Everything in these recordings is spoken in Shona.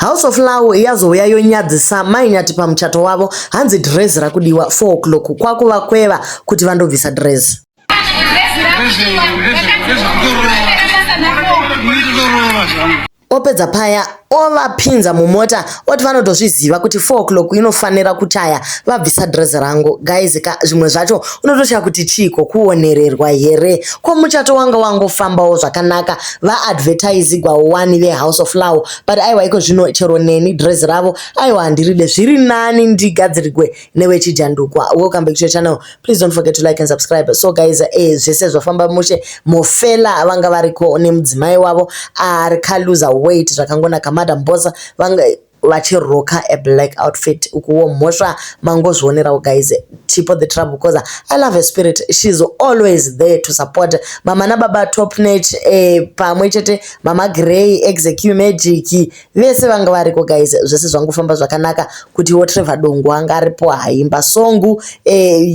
House of Law yazouya yonyadzisa Mai Nyati pamuchato wavo hanzi dress rakudiwa 4 o'clock kwakuvakweva kuti vandobvisa dress. Opedza paya ovapinza mumota oti vanotozviziva kuti 4 o'clock inofanira kuchaya vabvisa dress rangu. Guys ka zvimwe zvacho unotoshaya kuti chiiko kuonererwa here ko muchato wanga wangofambawo zvakanaka vaadvertisigwawo wani vehouse of law but aiwa iko zvino chero neni dress ravo aiwa handiride zviri nani ndigadzirirwe newechijandukwa. Welcome back to your channel, please don't forget to like and subscribe. So guys, zvese zvafamba mushe. Mofela vanga variko nemudzimai wavo ari kaluza weight zvakangonaka. Madam Boss vanga vachiroka a black outfit, ukuwo mhosva mangozvionerawo guys. Tipo the trouble causer, I love her spirit, she's always there to support mama nababa Top Notch, pamwe chete Mama Grey, Execu Magic, vese vanga variko guys. Zvese zvangofamba zvakanaka. Kutiwo Trevor Dongo anga aripo haimba songu,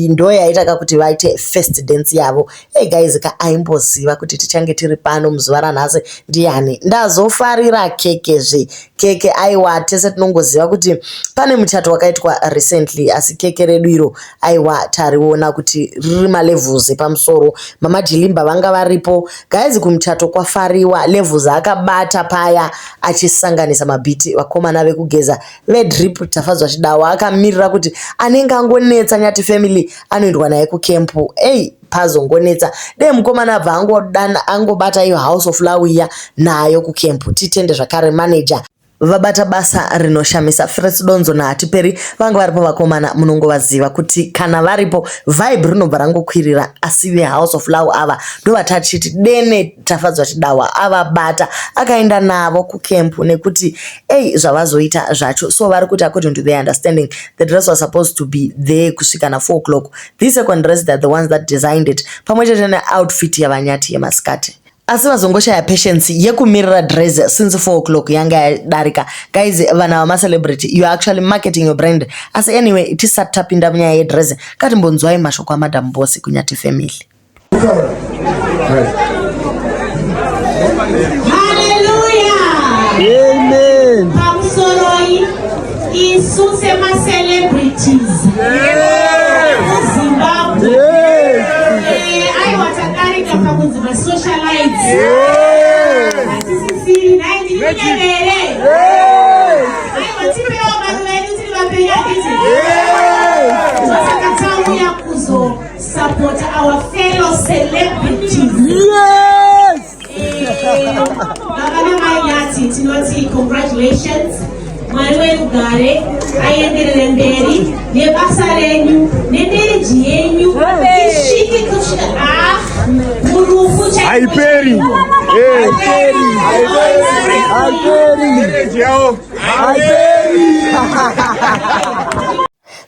ndo yaitaka kuti vaite first dance yavo. Hey guys ka, aimboziva kuti tichange tiri pano muzuva ranhasi ndiani? Ndazofarira kekezve keke. Aiwa, tese tinongoziva kuti pane muchato wakaitwa recently, asi keke redu iro aiwa tariona kuti riri malevels epamusoro. Mama Jilimba vanga varipo guys kumuchato, kwafariwa. Levels akabata paya achisanganisa mabhiti. Vakomana vekugeza vedrip, Tafadzwa Chidawa akamirira kuti anenge angonetsa Nyati family anoendwa naye kukempu. Ei, pazongonetsa dei mukomana abva angodana angobata iyo House of Law iya nayo kukempu. Titende zvakare manager vabata basa rinoshamisa. Frets Donzo naHatiperi vanga varipo. Vakomana munongovaziva kuti kana varipo vibe rinobva rangokwirira, asi veHouse of Law ava ndovatachiti dene Tafadzwa Chidawa avabata akaenda navo kukempu nekuti ei zvavazoita zvacho. So vari kuti according to their understanding, the dress was supposed to be there kusvika na4 o'clock. This second dress, they're the ones that designed it, pamwe chete neoutfit yaVanyati yemasikati, asi vazongoshaya patience yekumirira dress since 4 o'clock yanga yadarika. Guys, vana vamacelebrity, you are actually marketing your brand. Asi anyway, tisati tapinda munyaya yedress, ngatimbonzwai mashoko aMadam Boss kuNyati family. Haleluya! Amen. Pamusoroi isu semacelebrities muZimbabwe. Aiwa, tadarika pakunzi masocialites. Hatisisiri nhai, ndiri kunyevere. Aiwa, tipewo maruva edu tiri vapenyu, handiti? Ndosaka tauya kuzosapota our fellow celebrities. Baba namai Nyati, tinoti congratulations. Mwari werugare aenderere mberi nebasa renyu nemarriage yenyu isvike kusvika murufu chaiko. Haiperi. Chaiko. Haiperi. Haiperi. Haiperi.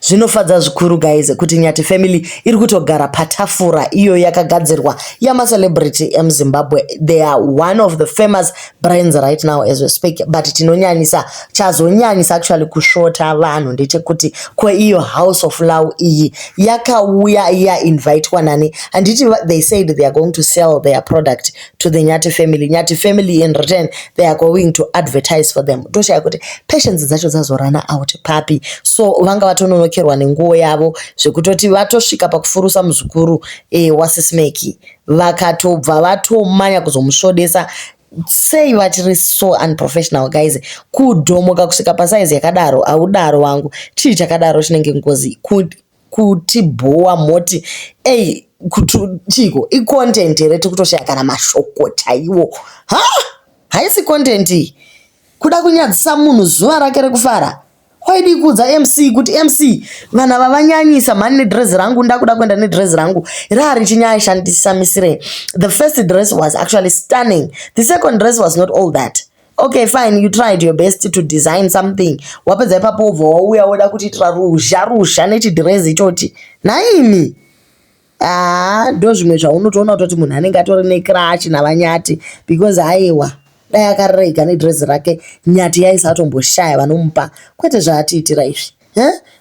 Zvinofadza zvikuru guys kuti Nyati family iri kutogara patafura iyo yakagadzirwa yamacelebrity emuZimbabwe. They are one of the famous brands right now as we speak. But tinonyanyisa, chazonyanyisa actually kusvota vanhu ndechekuti kweiyo House of Law iyi yakauya yainvitwa nani? Handiti they said they are going to sell their product to the Nyati family? Nyati family in return, they are going to advertise for them. Toshaya kuti patience dzacho dzazorana out papi. So vanga vatononokerwa nenguo yavo zvekutoti vatosvika pakufurusa muzukuru waSismeki, vakatobva vatomanya kuzomusvodesa. Sei vachiri so unprofessional guys? Kudhomoka kusvika pasaizi yakadaro, haudaro wangu. Chii chakadaro chinenge ngozi kutibhowa moti ei chiko icontent here? Tikutoshaya kana mashoko chaiwo. Ha, haisi content iyi. Kuda kunyadzisa munhu zuva rake rekufara. Waidi kuudza MC kuti MC, vanhu ava vanyanyisa mhani nedhirezi rangu, ndakuda kuenda nedhirezi rangu rari chinyashandisamisirei. The first dress was actually stunning, the second dress was not all that. Okay, fine, you tried your best to design something. Wapedza ipapo wobva wauya woda kutiitira ruzha ruzha nechidhirezi ichochi. Nhaimi, haa, ndo zvimwe zvaunotoona kutoti munhu anenge atori necrush naVanyati, because aiwa, dai akarega nedhirezi rake, Nyati yaisatomboshaya vanomupa, kwete zvaatiitira izvi.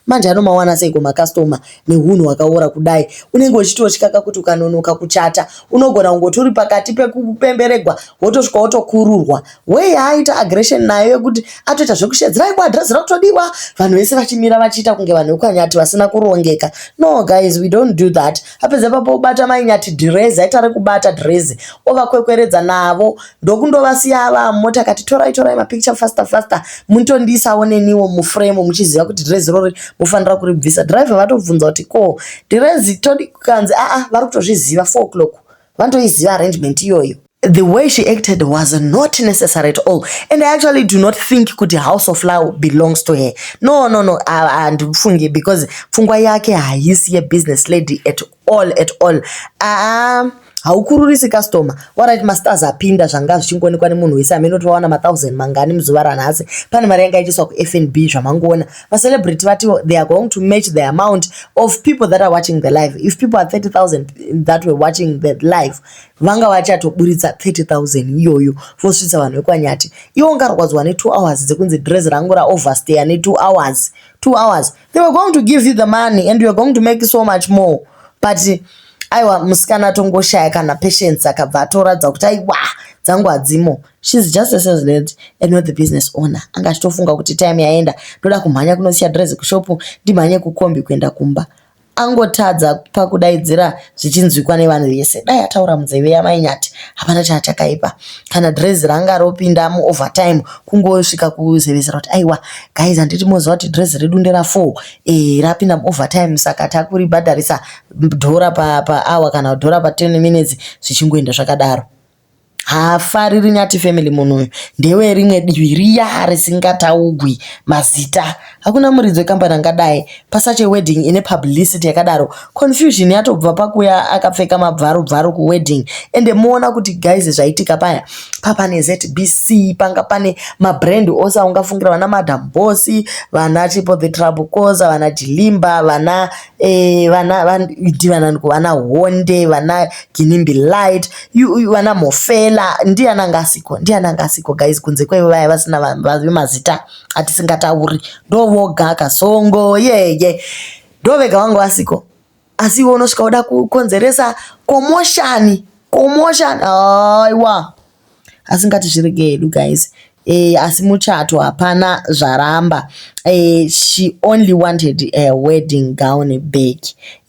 Manje anomawana seiko makastoma nehunhu hwakaora kudai? Unenge uchitotyaka kuti ukanonoka kuchata unogona kungoti uri pakati pekupemberegwa wotosvika wotokururwa. Way yaaita aggression nayo yekuti atoita zvekushedzera aiwa dhirezi rakutodiwa vanhu vese vachimira vachiita kunge vanhu vekwaNyati vasina kurongeka. No guys, we don't do that. Apedza ipapo obata maiNyati dhirezi, aita rekubata dhirezi ovakwekweredza navo ndokundovasiya vamota akati torai torai mapicture faster faster mutondiisawo neniwo muframe muchiziva kuti dhirezi rori mofanira kuribvisa. Driver vatobvunza kuti ko dhirezi todi kanzi aa vari kutozviziva 4 o'clock vanotoiziva arrangement iyoyo. The way she acted was not necessary at all, and I actually do not think kuti House of Love belongs to her. No, no, no, handifungi because pfungwa yake haisi yebusiness lady at all, at all. Haukururisi customer. Alright, mastars apinda zvanga zvichingoonekwa nemunhu wese amene kuti vawana ma1000 mangani muzuva ranhasi. Pane mari yanga ichiswa kuFNB zvamangoona. Macelebrity vati they are going to match the amount of people that are watching the live. If people are 30,000 that were watching the live, vanga vachatoburitsa 30,000 iyoyo vosvitsa vanhu vekwaNyati. Iwo ungarwadzwa ne2 hours dzekunzi dress rangu raoverstaya ne2 hours. 2 hours. They were going to give you the money and you are going to make so much more. But aiwa musikana atongoshaya kana patience akabva atoratidza kuti aiwa dzangu hadzimo. She's just a sales lady and not the business owner. Anga achitofunga kuti time yaenda ndoda kumhanya kunosiya dress kushopu ndimhanye kukombi kuenda kumba. Angotadza pakudaidzira zvichinzwikwa nevanhu vese. Dai ataura munzeve yamaiNyati hapana chaachakaipa. Kana dhirezi ranga ropinda muovertime kungosvika kuzevezera kuti aiwa guys handiti moziva kuti dhirezi redu ndera4 rapinda muovertime saka takuribhadharisa dhora pahour kana dhora pa10 minutes zvichingoenda zvakadaro. Haafariri Nyati family munhu uyu ndewerimwe divi riya risingataugwi mazita. Hakuna muridzi wekambani angadai pasuch a wedding ine publicity yakadaro. Confusion yatobva pakuya akapfeka mabvaru bvaru kuwedding ende muona kuti guys zvaitika paya papane ZBC panga pane mabrand ose aungafungira vana Madam Boss vana Chipo the Trouble Causer vana Jilimba vana vana ndivananiko vana Honde vana Ginimbi Light vana Mofela ndiani anga asiko ndiani anga asiko guys kunze kwaivo vaya vasina vemazita atisingatauri ndovoga Kasongo yeye ndovega vanga vasiko asi iwe unosvika uda kukonzeresa commotion commotion aiwa asi ngatizvirege hedu guys asi muchato hapana zvaramba. She only wanted a wedding gown back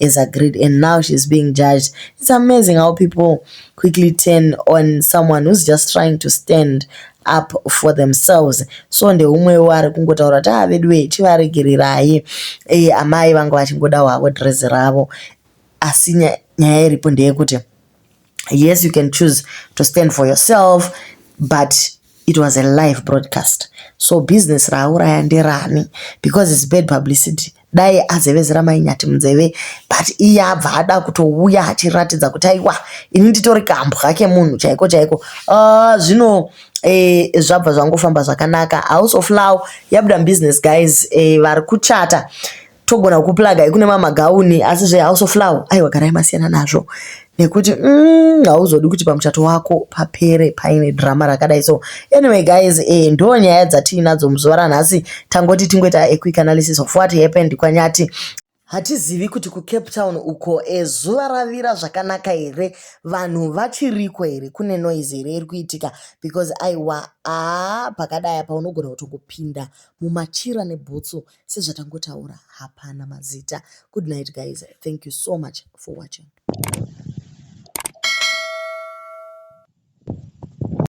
as agreed and now she's being judged. It's amazing how people quickly turn on someone who's just trying to stand up for themselves. So ndeumwewo ari kungotaura kuti ah veduwe chivaregererai amai vanga vachingodawo havo dhirezi ravo asi nyaya iripo ndeyekuti yes, you can choose to stand for yourself, but it was a live broadcast, so business raauraya nderani because it's bad publicity. Dai azevezera maiNyati munzeve but iye abva ada kutouya achiratidza kuti aiwa ini nditori kambwa kemunhu chaiko chaiko. Zvino zvabva zvangofamba zvakanaka. House of Love yabuda mubusiness guys. Vari kuchata togona kuplagai kune mamagauni asi zveHouse of Love aiwa garai masiyana nazvo nekuti hauzodi kuti pamuchato wako papere paine drama rakadai. So anyway guys, ndo nyaya dzatiinadzo muzuva ranhasi. Tangoti tingoita a quick analysis of what happened kwaNyati. Hatizivi kuti kuCape Town uko zuva ravira zvakanaka here, vanhu vachiriko here, kune noise here iri kuitika because aiwa aa pakadai apa unogona kutongopinda mumachira nebhutsu sezvatangotaura hapana mazita. Good night guys, thank you so much for watching.